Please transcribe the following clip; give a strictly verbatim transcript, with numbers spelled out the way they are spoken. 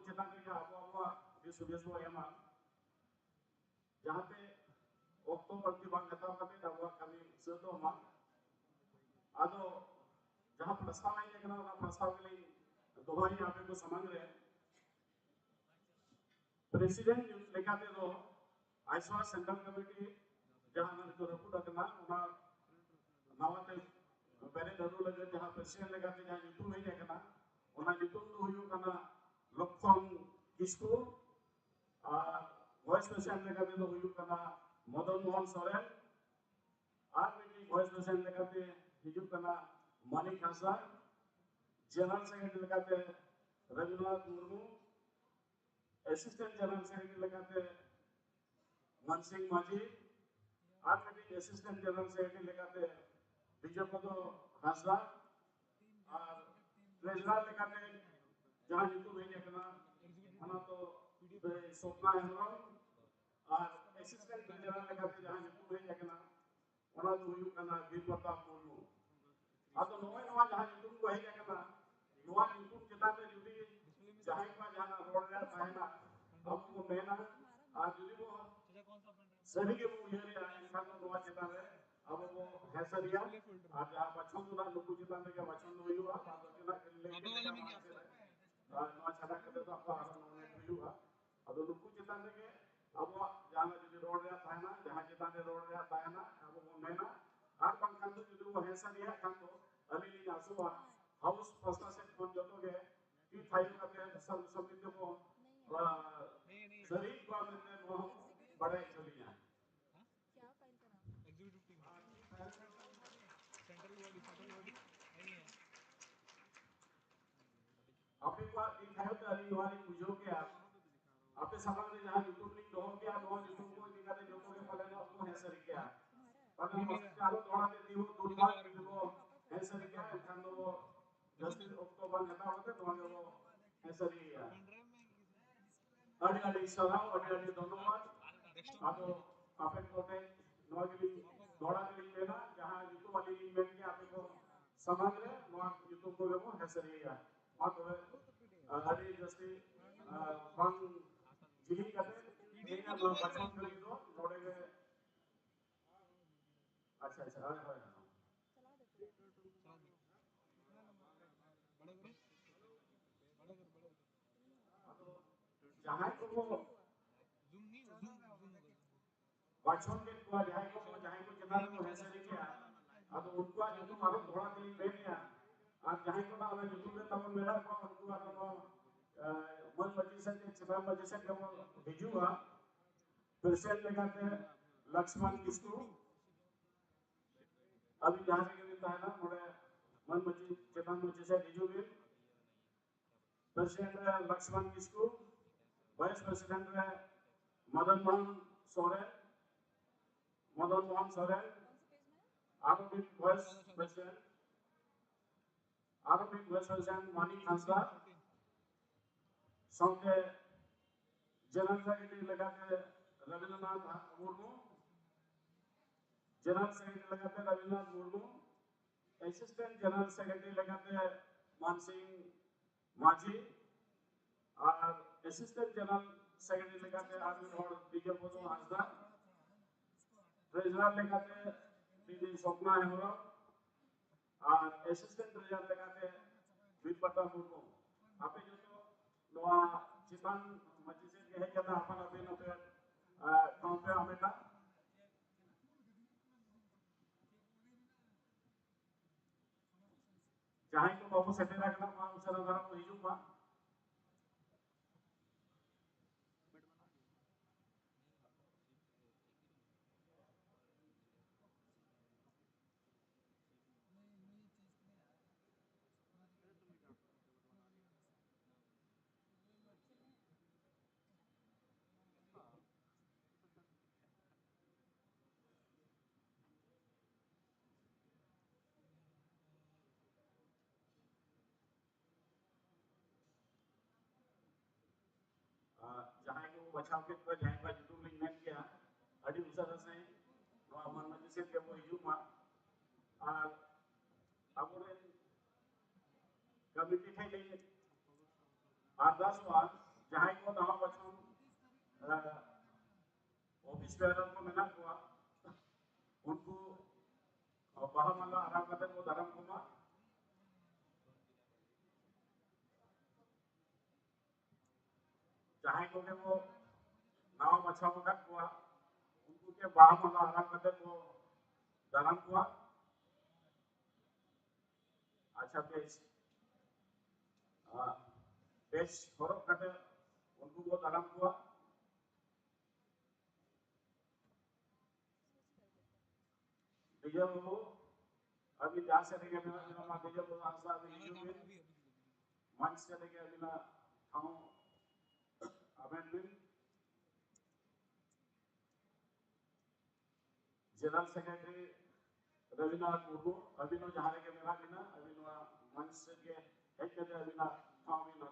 ᱪᱮᱛᱟᱱ ᱨᱮᱜᱮ ᱟᱵᱚ ᱟᱵᱚᱣᱟᱜ ᱫᱤᱥ ᱦᱩᱫᱤᱥ ᱵᱚᱱ ᱮᱢᱟ, ᱡᱟᱦᱟᱸᱛᱮ ᱚᱠᱛᱚ ᱵᱟᱹᱲᱛᱤ ᱵᱟᱝ ᱦᱟᱛᱟᱣ ᱠᱟᱛᱮ ᱟᱵᱚᱣᱟᱜ ᱠᱟᱹᱢᱤ ᱥᱟᱹᱛᱚᱜ ᱢᱟ᱾ ᱟᱫᱚ ᱡᱟᱦᱟᱸ ᱯᱨᱚᱥᱛᱟᱵ ᱦᱮᱡ ᱟᱠᱟᱱᱟ, ᱚᱱᱟ ᱯᱨᱚᱥᱛᱟᱵ ᱜᱮᱞᱤᱧ ᱫᱚᱦᱚᱭᱟ ᱟᱯᱮ ᱠᱚ ᱥᱟᱢᱟᱝ ᱨᱮ᱾ ᱯᱨᱮᱥᱤᱰᱮᱱᱴ ᱞᱮᱠᱟ ᱛᱮᱫᱚ ᱟᱭᱥᱚᱣᱟ ᱥᱮᱱᱴᱨᱟᱞ ᱠᱚᱢᱤᱴᱤ ᱡᱟᱦᱟᱸ ᱱᱤᱛᱚᱜ ᱨᱟᱹᱯᱩᱫ ᱟᱠᱟᱱᱟ, ᱚᱱᱟ ᱱᱟᱣᱟ ᱛᱮ ᱵᱮᱨᱮᱫ ᱟᱹᱨᱩ ᱞᱟᱹᱜᱤᱫ ᱡᱟᱦᱟᱸ ᱯᱨᱮᱥᱤᱰᱮᱱᱴ ᱞᱮᱠᱟᱛᱮ ᱡᱟᱦᱟᱸ ᱧᱩᱛᱩᱢ ᱦᱮᱡ ᱟᱠᱟᱱᱟ, ᱚᱱᱟ ᱧᱩᱛᱩᱢ ᱫᱚ ᱦᱩᱭᱩᱜ ᱠᱟᱱᱟ ᱞᱚᱠᱠᱷᱚᱱ ᱠᱤᱥᱠᱩ᱾ ᱟᱨ ᱵᱷᱟᱭᱤᱥ ᱯᱨᱮᱥᱤᱰᱮᱱᱴ ᱞᱮᱠᱟᱛᱮ ᱫᱚ ᱦᱩᱭᱩᱜ ᱠᱟᱱᱟ ᱢᱚᱫᱚᱱ ᱢᱳᱦᱚᱱ ᱥᱚᱨᱮᱱ᱾ ᱟᱨ ᱢᱤᱫᱴᱤᱡ ᱵᱷᱟᱭᱤᱥ ᱯᱨᱮᱥᱤᱰᱮᱱᱴ ᱞᱮᱠᱟᱛᱮ ᱦᱤᱡᱩᱜ ᱠᱟᱱᱟ ᱢᱟᱱᱤᱠ ᱦᱟᱸᱥᱫᱟ᱾ ᱡᱮᱱᱟᱨᱮᱞ ᱥᱮᱠᱨᱮᱴᱟᱨᱤ ᱞᱮᱠᱟᱛᱮ Rabindranath Murmu. Assistant general secretary ᱞᱮᱠᱟᱛᱮ ᱢᱟᱱᱥᱤᱝ ᱢᱟᱹᱡᱷᱤ᱾ ᱟᱨ ᱢᱤᱫᱴᱤᱡ ᱮᱥᱤᱥᱴᱮᱱᱴ ᱡᱮᱱᱟᱨᱮᱞ ᱥᱮᱠᱨᱮᱴᱟᱨᱤ ᱞᱮᱠᱟᱛᱮ ᱵᱤᱡᱚᱭ ᱯᱚᱫᱚ ᱦᱟᱸᱥᱫᱟ᱾ ᱟᱨ ᱴᱨᱮᱡᱟᱨᱟᱨ ᱞᱮᱠᱟᱛᱮ ᱡᱟᱦᱟᱸ ᱧᱩᱛᱩᱢ ᱦᱮᱡ ᱟᱠᱟᱱᱟ, ᱚᱱᱟ ᱫᱚ ᱥᱚᱯᱱᱟ ᱦᱮᱢᱵᱨᱚᱢ᱾ ᱟᱨ ᱮᱥᱤᱥᱴᱮᱱᱴ ᱴᱨᱮᱡᱟᱨᱟᱨ ᱞᱮᱠᱟᱛᱮ ᱡᱟᱦᱟᱸ ᱧᱩᱛᱩᱢ ᱦᱮᱡ ᱟᱠᱟᱱᱟ, ᱚᱱᱟ ᱫᱚ ᱦᱩᱭᱩᱜ ᱠᱟᱱᱟ ᱵᱤᱨ ᱯᱨᱚᱛᱟᱯ ᱢᱩᱨᱢᱩ᱾ ᱟᱫᱚ ᱱᱚᱜᱼᱚᱭ ᱱᱚᱣᱟ ᱡᱟᱦᱟᱸ ᱧᱩᱛᱩᱢ ᱠᱚ ᱦᱮᱡ ᱟᱠᱟᱱᱟ, ᱱᱚᱣᱟ ᱧᱩᱛᱩᱢ ᱪᱮᱛᱟᱱ ᱨᱮ ᱡᱩᱫᱤ ᱡᱟᱦᱟᱸᱭ ᱠᱚᱣᱟᱜ ᱡᱟᱦᱟᱱᱟᱜ ᱨᱚᱲ ᱨᱮᱭᱟᱜ ᱛᱟᱦᱮᱱᱟ, ᱟᱵᱚ ᱵᱚ ᱢᱮᱱᱟ᱾ ᱟᱨ ᱡᱩᱫᱤ ᱵᱚ ᱥᱟᱹᱨᱤ ᱜᱮᱵᱚ ᱩᱭᱦᱟᱹᱨᱮᱜᱼᱟ, ᱮᱱᱠᱷᱟᱱ ᱫᱚ ᱱᱚᱣᱟ ᱪᱮᱛᱟᱱ ᱨᱮ ᱟᱵᱚ ᱵᱚ ᱦᱮᱸ ᱥᱟᱹᱨᱤᱭᱟ᱾ ᱟᱨ ᱡᱟᱦᱟᱸ ᱵᱟᱪᱷᱚᱱ ᱫᱚ ᱱᱟᱜ ᱱᱩᱠᱩ ᱪᱮᱛᱟᱱ ᱨᱮᱜᱮ ᱵᱟᱪᱷᱚᱱ ᱫᱚ ᱦᱩᱭᱩᱜᱼᱟ᱾ ᱟᱨ ᱱᱩᱠᱤᱱᱟᱜ ᱠᱤᱱ ᱞᱟᱹᱭ ᱠᱮᱫ ᱞᱮᱠᱟ ᱢᱟᱲᱟᱝ ᱥᱮᱫ ᱨᱮ, ᱟᱨ ᱱᱚᱣᱟ ᱪᱷᱟᱰᱟ ᱠᱟᱛᱮ ᱫᱚ ᱟᱠᱚ ᱟᱨᱦᱚᱸ ᱱᱚᱰᱮ ᱦᱩᱭᱩᱜᱼᱟ᱾ ᱟᱫᱚ ᱱᱩᱠᱩ ᱪᱮᱛᱟᱱ ᱨᱮᱜᱮ ᱟᱵᱚᱣᱟᱜ ᱡᱟᱦᱟᱸ ᱡᱩᱫᱤ ᱨᱚᱲ ᱨᱮᱭᱟᱜ ᱛᱟᱦᱮᱱᱟ, ᱡᱟᱦᱟᱸ ᱪᱮᱛᱟᱱ ᱨᱮ ᱨᱚᱲ ᱨᱮᱭᱟᱜ ᱛᱟᱦᱮᱱᱟ, ᱟᱵᱚ ᱵᱚᱱ ᱢᱮᱱᱟ᱾ ᱟᱨ ᱵᱟᱝᱠᱷᱟᱱ ᱫᱚ ᱡᱩᱫᱤ ᱵᱚᱱ ᱦᱮᱸ ᱥᱟᱹᱨᱤᱭᱟᱜ ᱠᱷᱟᱱ ᱫᱚ, ᱟᱹᱞᱤᱧ ᱞᱤᱧ ᱟᱥᱚᱜᱼᱟ, ᱦᱟᱣᱩᱥ ᱯᱟᱥᱴᱟ ᱥᱮᱫ ᱠᱷᱚᱱ ᱡᱚᱛᱚ ᱜᱮ ᱛᱤ ᱛᱷᱟᱭᱚ ᱠᱟᱛᱮ ᱥᱟᱹᱨᱤ ᱥᱟᱹᱨᱤ ᱛᱮᱵᱚᱱ, ᱟ, ᱥᱟᱹᱨᱤ ᱠᱚᱣᱟ ᱢᱮᱱᱛᱮ ᱱᱚᱣᱟ ᱦᱚᱸ ᱵᱟᱲᱟᱭ ᱦᱚᱪᱚ ᱞᱤᱧᱟ᱾ क्या फाइल करा? Executive team. Central body, central body नहीं है। ᱟᱯᱮ ᱠᱚᱣᱟᱜ ᱛᱤ ᱛᱷᱟᱭᱚ ᱛᱮ ᱟᱹᱞᱤᱧ ᱱᱚᱣᱟ ᱞᱤᱧ ᱵᱩᱡᱷᱟᱹᱣ ᱠᱮᱜᱼᱟ᱾ ᱟᱯᱮ ᱥᱟᱢᱟᱝ ᱨᱮ ᱡᱟᱦᱟᱸ ᱧᱩᱛᱩᱢ ᱞᱤᱧ ᱫᱚᱦᱚ ᱠᱮᱜᱼᱟ, ᱱᱚᱣᱟ ᱧᱩᱛᱩᱢ ᱠᱚ ᱤᱫᱤ ᱠᱟᱛᱮ ᱡᱚᱛᱚ ᱜᱮ ᱯᱟᱞᱮᱱ ᱟᱵᱚ ᱵᱚ ᱦᱮᱸ ᱥᱟᱹᱨᱤ ᱠᱮᱜᱼᱟ᱾ ᱯᱟᱞᱮᱱ ᱟᱨᱦᱚᱸ ᱫᱚᱦᱲᱟ ᱛᱮ ᱛᱤᱸᱜᱩ ᱫᱩᱨᱵᱟᱨ ᱡᱩᱫᱤ ᱵᱚ ᱦᱮᱸ ᱥᱟᱹᱨᱤ ᱠᱮᱜᱼᱟ, ᱮᱱᱠᱷᱟᱱ ᱫᱚ ᱵᱚ ᱡᱟᱹᱥᱛᱤ ᱚᱠᱛᱚ ᱵᱟᱝ ᱦᱟᱛᱟᱣ ᱠᱟᱛᱮ ᱱᱚᱣᱟ ᱜᱮᱵᱚ ᱦᱮᱸ ᱥᱟᱹᱨᱤᱭᱮᱜᱼᱟ᱾ ᱟᱹᱰᱤ ᱟᱹᱰᱤ ᱥᱟᱨᱦᱟᱣ, ᱟᱹᱰᱤ ᱟᱹᱰᱤ ᱫᱷᱚᱱᱭᱚᱵᱟᱫ᱾ ᱟᱫᱚ ᱟᱯᱮ ᱠᱚᱴᱷᱮᱱ ᱱᱚᱣᱟ ᱜᱮᱞᱤᱧ ᱫᱚᱦᱲᱟ ᱜᱮᱞᱤᱧ ᱢᱮᱱᱟ, ᱡᱟᱦᱟᱸ ᱧᱩᱛᱩᱢ ᱟᱹᱞᱤᱧ ᱞᱤᱧ ᱢᱮᱱ ᱠᱮᱜᱼᱟ, ᱟᱯᱮ ᱠᱚ ᱥᱟᱢᱟᱝ ᱨᱮ ᱱᱚᱣᱟ ᱧᱩᱛᱩᱢ ᱠᱚᱜᱮ ᱵᱚ ᱦᱮᱸ ᱥᱟᱹᱨᱤᱭᱮᱜᱼᱟ᱾ ᱢᱟ ᱛᱚᱵᱮ, ᱟᱹᱰᱤ ᱡᱟᱹᱥᱛᱤ ᱵᱟᱝ ᱡᱤᱞᱤᱧ ᱠᱟᱛᱮ ᱛᱮᱦᱮᱧᱟᱜ ᱱᱚᱣᱟ ᱵᱟᱪᱷᱚᱱ ᱜᱷᱟᱹᱲᱤ ᱫᱚ ᱱᱚᱰᱮ ᱜᱮ᱾ ᱟᱪᱪᱷᱟ, ᱟᱪᱪᱷᱟ, ᱦᱳᱭ, ᱦᱳᱭ, ᱦᱳᱭ᱾ ᱟᱫᱚ ᱡᱟᱦᱟᱸᱭ ᱠᱚᱠᱚ ᱵᱟᱪᱷᱚᱱ ᱠᱮᱫ ᱠᱚᱣᱟ, ᱡᱟᱦᱟᱸᱭ ᱠᱚ, ᱡᱟᱦᱟᱸᱭ ᱠᱚ ᱪᱮᱛᱟᱱ ᱨᱮᱠᱚ ᱦᱮᱡ ᱥᱮᱴᱮᱨ ᱠᱮᱜᱼᱟ, ᱟᱫᱚ ᱩᱱᱠᱩᱣᱟᱜ ᱧᱩᱛᱩᱢ ᱟᱨᱚ ᱫᱚᱦᱲᱟ ᱛᱮᱞᱤᱧ ᱢᱮᱱᱮᱜᱼᱟ᱾ ᱟᱨ ᱡᱟᱦᱟᱸᱭ ᱠᱚ ᱱᱟᱜ ᱚᱱᱟ ᱧᱩᱛᱩᱢ ᱨᱮ ᱛᱟᱵᱚᱱ ᱢᱮᱱᱟᱜ ᱠᱚᱣᱟ, ᱩᱱᱠᱩ ᱟᱨᱚ ᱱᱚᱣᱟ, ᱮ, ᱢᱟᱹᱡᱷᱤ ᱥᱮᱫ, ᱪᱮᱛᱟᱱ ᱢᱟᱹᱡᱷᱤ ᱥᱮᱫ ᱜᱮᱵᱚᱱ ᱦᱤᱡᱩᱜᱼᱟ᱾ ᱯᱨᱮᱥᱤᱰᱮᱱᱴ ᱞᱮᱠᱟᱛᱮ ᱞᱚᱠᱥᱢᱚᱱ ᱠᱤᱥᱠᱩ, ᱟᱹᱵᱤᱱ ᱡᱟᱦᱟᱸ ᱨᱮᱜᱮ ᱵᱤᱱ ᱛᱟᱦᱮᱱᱟ, ᱱᱚᱰᱮ ᱢᱟᱹᱱ ᱢᱟᱹᱡᱷᱤ, ᱪᱮᱛᱟᱱ ᱢᱟᱹᱡᱷᱤ ᱥᱮᱫ ᱦᱤᱡᱩᱜ ᱵᱤᱱ᱾ ᱯᱨᱮᱥᱤᱰᱮᱱᱴ ᱨᱮ ᱞᱚᱠᱥᱢᱚᱱ ᱠᱤᱥᱠᱩ, ᱵᱷᱟᱭᱤᱥ ᱯᱨᱮᱥᱤᱰᱮᱱᱴ ᱨᱮ ᱢᱚᱫᱚᱱ ᱢᱳᱦᱚᱱ ᱥᱚᱨᱮᱱ, ᱢᱚᱫᱚᱱ ᱢᱳᱦᱚᱱ ᱥᱚᱨᱮᱱ, ᱟᱨ ᱢᱤᱫ ᱵᱷᱟᱭᱤᱥ ᱯᱨᱮᱥᱤᱰᱮᱱᱴ, ᱟᱨ ᱢᱤᱫ ᱵᱷᱟᱭᱤᱥ ᱯᱨᱮᱥᱤᱰᱮᱱᱴ ᱢᱟᱱᱤᱠ ᱦᱟᱸᱥᱫᱟ, ᱥᱟᱶᱛᱮ ᱡᱮᱱᱟᱨᱮᱞ ᱥᱮᱠᱨᱮᱴᱟᱨᱤ ᱞᱮᱠᱟᱛᱮ ᱨᱚᱵᱤᱱᱫᱨᱚᱱᱟᱛᱷ ᱢᱩᱨᱢᱩ, ᱡᱮᱱᱟᱨᱮᱞ ᱥᱮᱠᱨᱮᱴᱟᱨᱤ ᱞᱮᱠᱟᱛᱮ Rabindranath Murmu, assistant general secretary ᱞᱮᱠᱟᱛᱮ ᱢᱟᱱᱥᱤᱝ ᱢᱟᱹᱡᱷᱤ, ᱟᱨ ᱮᱥᱤᱥᱴᱮᱱᱴ ᱡᱮᱱᱟᱨᱮᱞ ᱥᱮᱠᱨᱮᱴᱟᱨᱤ ᱞᱮᱠᱟᱛᱮ ᱟᱨ ᱢᱤᱫ ᱦᱚᱲ ᱵᱤᱡᱚᱭ ᱯᱚᱫᱚ ᱦᱟᱸᱥᱫᱟ, ᱴᱨᱮᱡᱟᱨᱟᱨ ᱞᱮᱠᱟᱛᱮ ᱫᱤᱫᱤ ᱥᱚᱯᱱᱟ ᱦᱮᱢᱵᱨᱚᱢ, ᱟᱨ ᱮᱥᱤᱥᱴᱮᱱᱴ ᱴᱨᱮᱡᱟᱨᱟᱨ ᱞᱮᱠᱟᱛᱮ ᱵᱤᱨᱯᱟᱴᱟ ᱢᱩᱨᱢᱩ᱾ ᱟᱯᱮ ᱡᱚᱛᱚ ᱱᱚᱣᱟ ᱪᱮᱛᱟᱱ ᱢᱟᱹᱡᱷᱤ ᱥᱮᱫ ᱜᱮ ᱦᱮᱡ ᱠᱟᱛᱮ ᱟᱯᱟᱱ ᱟᱹᱯᱤᱱ ᱟᱯᱮ, ᱟᱨ, ᱴᱷᱟᱶ ᱯᱮ ᱦᱟᱢᱮᱴᱟ᱾ ᱡᱟᱦᱟᱸᱭ ᱠᱚ ᱵᱟᱵᱚ ᱥᱮᱴᱮᱨ ᱟᱠᱟᱱᱟ, ᱢᱟ ᱩᱥᱟᱹᱨᱟ ᱫᱷᱟᱨᱟ ᱵᱚ ᱦᱤᱡᱩᱜ ᱢᱟ᱾ ᱟᱨ ᱡᱟᱦᱟᱸᱭ ᱠᱚ ᱵᱟᱪᱷᱟᱣ ᱠᱮᱫ ᱠᱚᱣᱟ, ᱡᱟᱦᱟᱸᱭ ᱠᱚᱣᱟᱜ ᱧᱩᱛᱩᱢ ᱞᱤᱧ ᱢᱮᱱ ᱠᱮᱜᱼᱟ, ᱟᱹᱰᱤ ᱩᱥᱟᱹᱨᱟ ᱥᱟᱺᱦᱤᱡ ᱱᱚᱣᱟ ᱢᱟᱹᱱ ᱢᱟᱹᱡᱷᱤ ᱥᱮᱫ ᱜᱮᱵᱚ ᱦᱤᱡᱩᱜ ᱢᱟ᱾ ᱟᱨ ᱟᱵᱚᱨᱮᱱ ᱠᱚᱢᱤᱴᱤ ᱴᱷᱮᱱ ᱞᱤᱧ ᱟᱨᱫᱟᱥᱚᱜᱼᱟ, ᱡᱟᱦᱟᱸᱭ ᱠᱚ ᱱᱟᱣᱟ ᱵᱟᱪᱷᱚᱱ ᱚᱯᱷᱤᱥ ᱵᱮᱨᱟᱨ ᱠᱚ ᱢᱮᱱᱟᱜ ᱠᱚᱣᱟ, ᱩᱱᱠᱩ ᱵᱟᱦᱟ ᱢᱟᱞᱟ ᱟᱨᱟᱣ ᱠᱟᱛᱮ ᱠᱚ ᱫᱟᱨᱟᱢ ᱠᱚᱢᱟ᱾ ᱡᱟᱦᱟᱸᱭ ᱠᱚᱜᱮ ᱵᱚ ᱱᱟᱣᱟ ᱵᱟᱪᱷᱟᱣ ᱟᱠᱟᱫ ᱠᱚᱣᱟ, ᱩᱱᱠᱩ ᱜᱮ ᱵᱟᱦᱟ ᱢᱟᱞᱟ ᱟᱨᱟᱣ ᱠᱟᱛᱮ ᱵᱚ ᱫᱟᱨᱟᱢ ᱠᱚᱣᱟ᱾ ᱟᱪᱪᱷᱟ, ᱵᱮᱥ᱾ ᱟᱨ ᱵᱮᱥ ᱦᱚᱨᱚᱜ ᱠᱟᱛᱮ ᱩᱱᱠᱩ ᱵᱚ ᱫᱟᱨᱟᱢ ᱠᱚᱣᱟ᱾ ᱰᱤᱡᱮ ᱵᱟᱹᱵᱩ, ᱟᱹᱵᱤᱱ ᱡᱟᱦᱟᱸ ᱥᱮᱫ ᱨᱮᱜᱮ ᱢᱮᱱᱟᱜ ᱵᱤᱱᱟ, ᱢᱟ ᱰᱤᱡᱮ ᱵᱟᱹᱵᱩ ᱦᱟᱸᱥᱫᱟ, ᱟᱹᱵᱤᱱ ᱦᱤᱡᱩᱜ ᱵᱤᱱ᱾ ᱢᱚᱧᱪ ᱥᱮᱫ ᱨᱮᱜᱮ ᱟᱹᱵᱤᱱᱟᱜ ᱴᱷᱟᱶ ᱟᱵᱮᱱ ᱵᱤᱱ᱾ ᱡᱮᱱᱟᱨᱮᱞ ᱥᱮᱠᱨᱮᱴᱟᱨᱤ ᱨᱚᱵᱤᱱᱫᱨᱚᱱᱟᱛᱷ ᱢᱩᱨᱢᱩ, ᱟᱹᱵᱤᱱ ᱦᱚᱸ ᱡᱟᱦᱟᱸ ᱨᱮᱜᱮ ᱢᱮᱱᱟᱜ ᱵᱤᱱᱟ, ᱟᱹᱵᱤᱱ ᱱᱚᱣᱟ ᱢᱚᱧᱪ ᱥᱮᱫ ᱜᱮ ᱦᱮᱡ ᱠᱟᱛᱮ ᱟᱹᱵᱤᱱᱟᱜ ᱴᱷᱟᱶ ᱵᱤᱱ